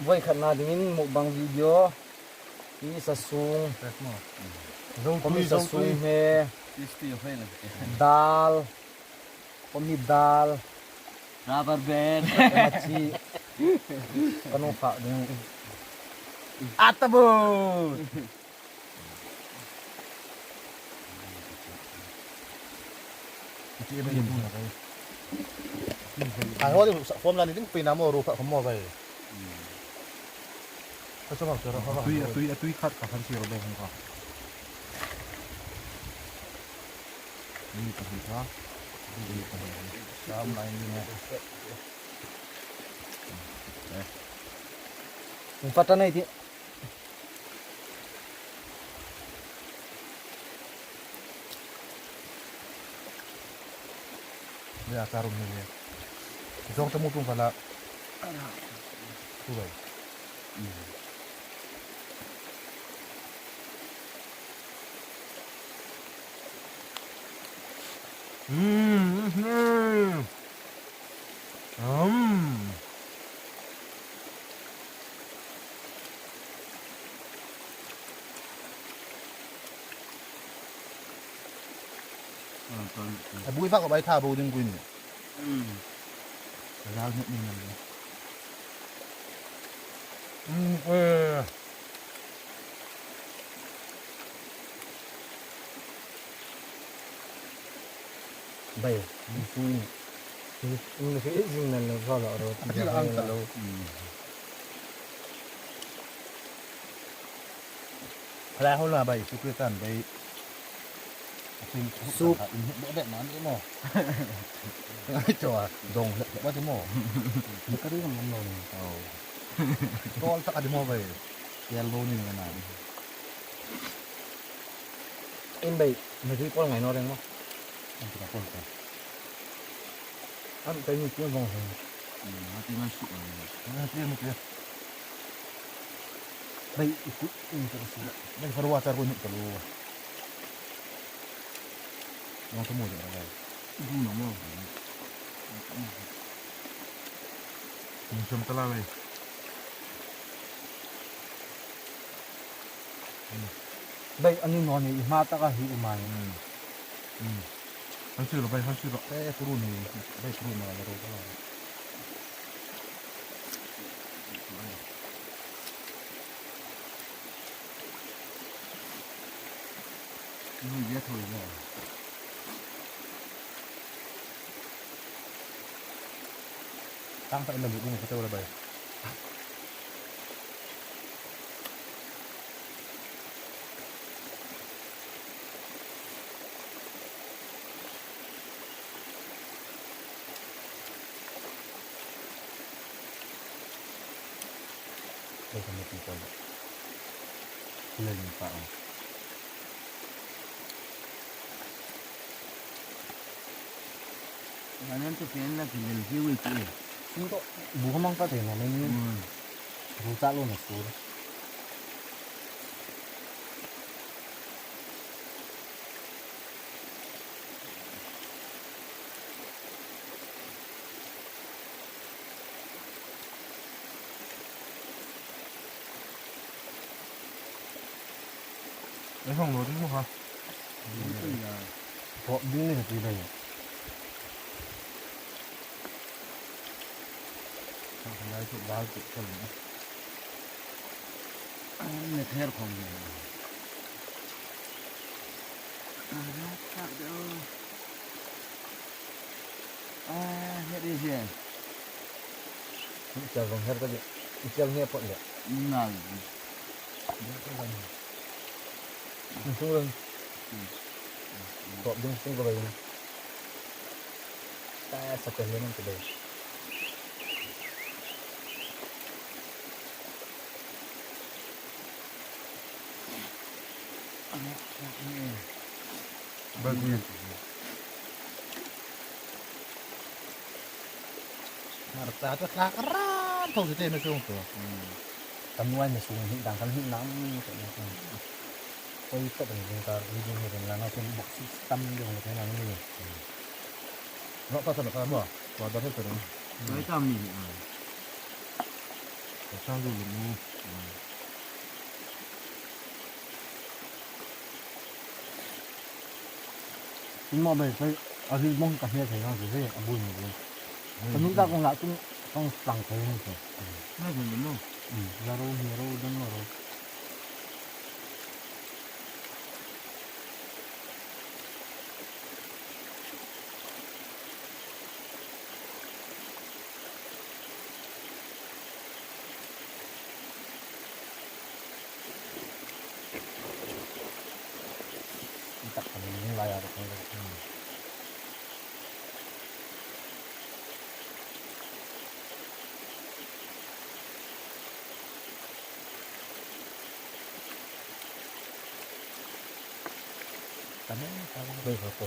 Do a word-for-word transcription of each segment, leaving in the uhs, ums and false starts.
Voi khatna dingin mukbang video. Hi sasung. Zo tui, zo tui. Hi sasung hme. Dal. Khawmi dal. Rubber band. Machi. Kan hung fak ding. Atabu. Ai, hoi, sa form la ni ding, pina mo ro kha mo bai. Ka sa ma, sa ra, sa ra. Tui, tui, tui khat ka khan si ro bai hung ka. Ni ka hi ka. Ni ka hi. Sam lai ni mo. Hung fata nei ti. Ya, ka rum ni. Zong ta mu tung kala. Tu bai. Mm, mm. Um. A bui fak bai tha bo ding kuin. Mm. Ral ni ni. Mm, eh. Bai, sui. Ni sui sing nan lo so lo ro. Ati la ang ta lo. Hala hula bai, sukri tan bai. Sing suk. Be be nan ni mo. Ai to a, dong le ba ti mo. Ni ka ri ngam lo ni. Oh. Tol ta ka di mo bai. Yellow ni na. In bai, Maggi pawl ngai naw reng maw? An tina pawl ka. An kai ni tiang vong hong. Hmm, a tiang an suk ang. A tiang ni tiang. Bai, i kut, i kut suk. Bai, faru water ko ni ka lu. Yang ka mo de bai. Gu na mo. Ni som ta la bai. Bai, ani naw ni, i hma taka hi um ai. Hmm. Hmm. Han sui ro, bai, han sui ro. Eh, kuru ni, bai, kuru ni, la ro, la ro. Nun dia thoi la. Tang tak ina bung ka tawla bai. Thei ka mi ti ko le. Kule ling pa o. Nanen tu pen na kilel hi wi ti. Sinto bu mang ka te na men. Hmm. Bu ta lo na sur. Ei hong lo ding mo ha. Ko ding ni ti bai. Lai tu dal tu ka ni. An ne ther khom ne. Ara tak de o. A, her hi. Ichal vong her ka di. Ichal nge pot le. Nal. Ding ka dang. Ni sung leng. Top ding sung ka bai. Ta sa pen le nang ka bai. Ba gui. Hmarcha chu tlak ran tho chu te na sung chu. Hmm. Kan nuai na sung hi dang kan hi nam te na sung. Koi ta dang ding kar hi ding hi ding la na chen bok si tam ding le na ni. Hmm. Lo ta ta ka mo. Wa da ta ta. Koi tam ni. Hmm. Ka sang du lu. Tin mo bai kai a ri bong ka hne thei nang si he a bul ni. Ka nun ta kong la tung kong sang thei nang si. Na dun mo. La ro hne ro dang ro. Ka ne ka la. Bai ka ko.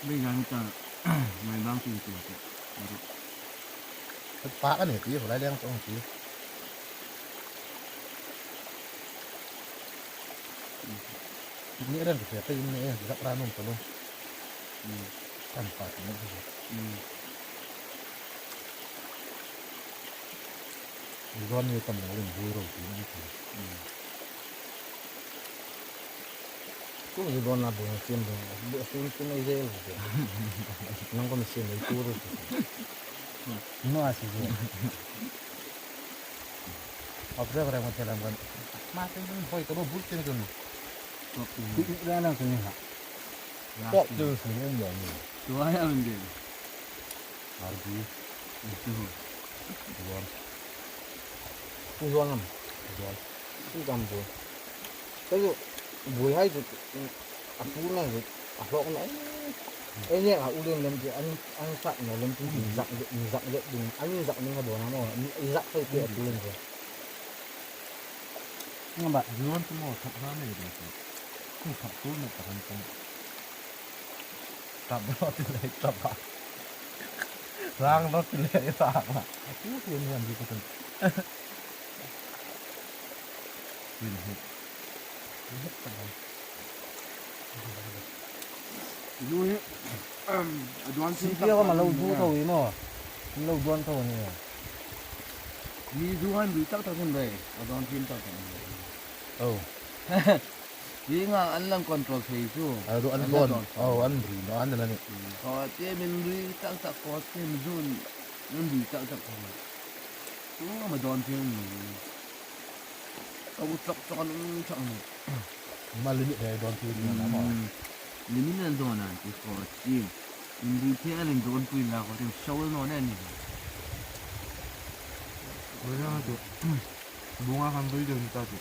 Bai jan ta mai bang tin tin. Pa ka ne ti ko lai leng tong ti. Ni ren ko pe pe ni ren ko ra nom ko lo. Kan pa ni. Ni ron ni kan lo rin bu ro ti ni. Ko ni ron na bu na sin bu. Bu sin sin ai je. Nang ko mi sin ai tu ro. No a si je. Hop re re mo te ram kan. Ma te dun hoi to bul tin dun. Hop tin. Ti ra na kan ha. Hop tin su um lo ni. Tu ai a un de. Ar bi. Tu. Zuan. Tu zuan am. Zuan. Tu gam bu. Ka zu buoi hai zu a pu na zu a hlawk na. Ei ne a u lien lem ti an an sak na lem ti zak zak le ding an zak ding a bo na mo i zak hai ti a pu lien zu. Nga ba zuan tu mo thak ha ne de. Ku thak tu ne ka han kan. Tap rawt le tap a. Rang rawt le rang a. A pu tu ne an di ka tun. Ui, ui. Ui, um, a duan si thiem ka tak ma lo tak du ni tho i maw. Lo duan tho ni. Mi duan ri tak tak hun rei. A duan thiem tak tak hun rei. Oh. Hi nga an lang control thei chu. A duan an duan. Oh, an ri no an la ni. Ko te min ri tak tak ko te min zun. Min ri tak tak hun. Tu ma duan thiem ni. Ka bu chak chak an um chak ni. Ma limit he don ti ni na mo. Limit an don an ti ko ti. Indi ti an don pui la ko ti so no ne ni. Ko ya tu. Bunga kan dui dun ta ti.